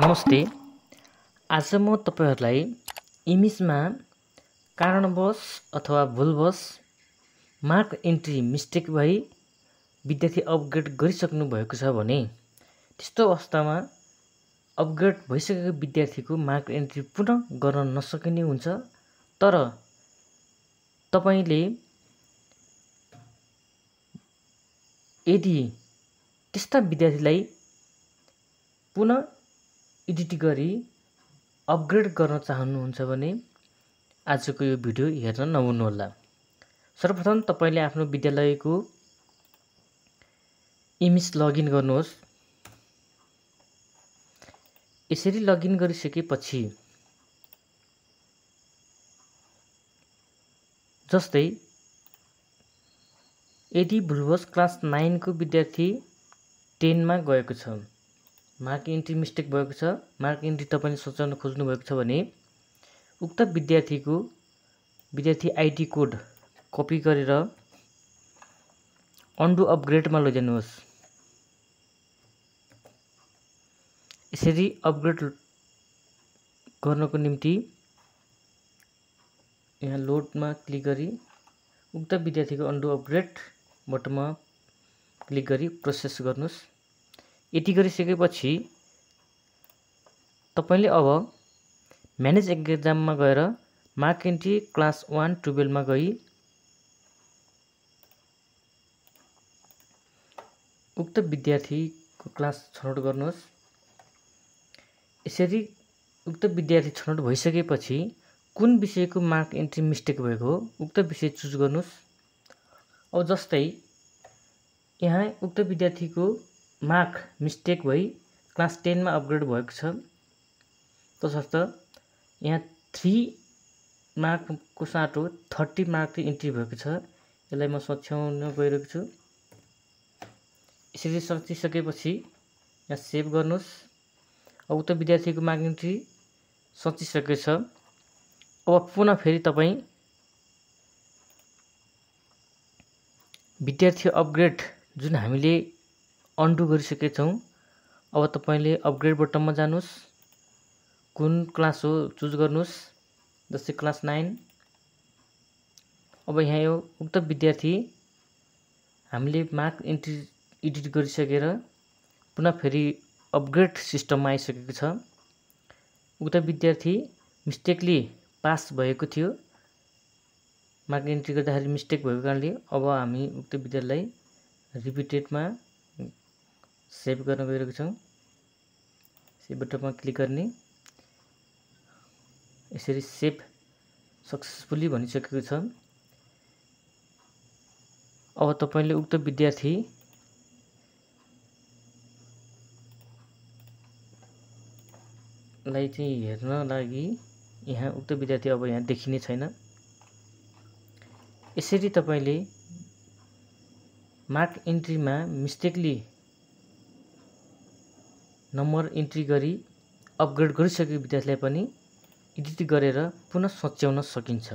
नमस्ते। आज म तपाईहरुलाई इमेजमा कारणवश अथवा भुलवश मार्क एन्ट्री मिस्टेक भई विद्यार्थी अपग्रेड गरिसक्नु भएको छ भने त्यस्तो अवस्थामा अपग्रेड भइसकेको विद्यार्थीको मार्क एन्ट्री पुनः गर्न नसकिने हुन्छ। तर तपाईले यदि त्यस्ता विद्यार्थीलाई पुनः एडिट गरी अपग्रेड गर्न चाहनुहुन्छ भने आजको यो भिडियो हेर्न नभुल्नुहोला। सर्वप्रथम तपाईले आफ्नो विद्यालयको इमेज लगइन गर्नुहोस्। यसरी लगइन गरिसकेपछि जस्तै यदि भुलवश क्लास 9 को विद्यार्थी 10 मा गएको छ, मार्क एन्ट्री मिस्टेक भएको छ, मार्क एन्ट्री तपाईले सच्याउन खोज्नु भएको छ भने उक्त विद्यार्थी आईडी कोड कपी गरेर अन्डु अपग्रेडमा लैजानुहोस्। यसरी अपग्रेड गर्नको निम्ति यहाँ लोडमा क्लिक गरी उक्त विद्यार्थीको अन्डु अपग्रेड बटनमा क्लिक गरी प्रोसेस गर्नुहोस्। यति गरिसकेपछि तपाईले अब म्यानेज एक्जाममा गएर मार्क एन्ट्री क्लास 1 12 मा गई उक्त विद्यार्थीको क्लास छनौट गर्नुहोस्। यसरी उक्त विद्यार्थी छनौट भइसकेपछि कुन विषयको मार्क एन्ट्री मिस्टेक भएको हो उक्त विषय चुज गर्नुहोस्। अब जस्तै यहाँ उक्त विद्यार्थीको मार्क मिस्टेक भई क्लास 10 मा अपग्रेड भएको छ, तसर्थ यहाँ 3 मार्कको साटो 30 मार्क एन्ट्री भएको छ। यसलाई म सच्याउन गइरहेको छु। यसरी सचिसकेपछि यहाँ सेभ गर्नुहोस्। अब उक्त विद्यार्थीको मार्क एन्ट्री सचिसकेको छ। अब पुनः फेरि तपाई विद्यार्थी अपग्रेड जुन हामीले अन्डु गरिसकेका छौं, अब तपाईले अपग्रेड बटनमा जानुहोस्। कुन क्लास हो चुज गर्नुहोस्, जस्तै क्लास 9। अब यहाँ यो उक्त विद्यार्थी हामीले मार्क एन्ट्री एडिट गरिसकेर पुनः फेरि अपग्रेड सिस्टममा आइसकेको छ। उक्त विद्यार्थी मिस्टेकली पास भएको थियो, मार्क एन्ट्री गर्दाखेरि मिस्टेक भएको कारणले अब हामी उक्त विद्यार्थीलाई रिपिटेडमा सेभ गर्न गइरहेको छौं। सेभ बटनमा क्लिक गर्ने। यसरी सेभ सक्सेसफुली भनिसकेको छ। अब तपाईले उक्त विद्यार्थी लाई चाहिँ हेर्न लागि यहाँ उक्त विद्यार्थी अब यहाँ देखिने छैन। यसरी तपाईले मार्क एन्ट्रीमा मिस्टेकली नम्बर एन्ट्री गरी अपग्रेड गरिसकेको विद्यार्थीलाई पनि एडिट गरेर पुनः सच्याउन सकिन्छ।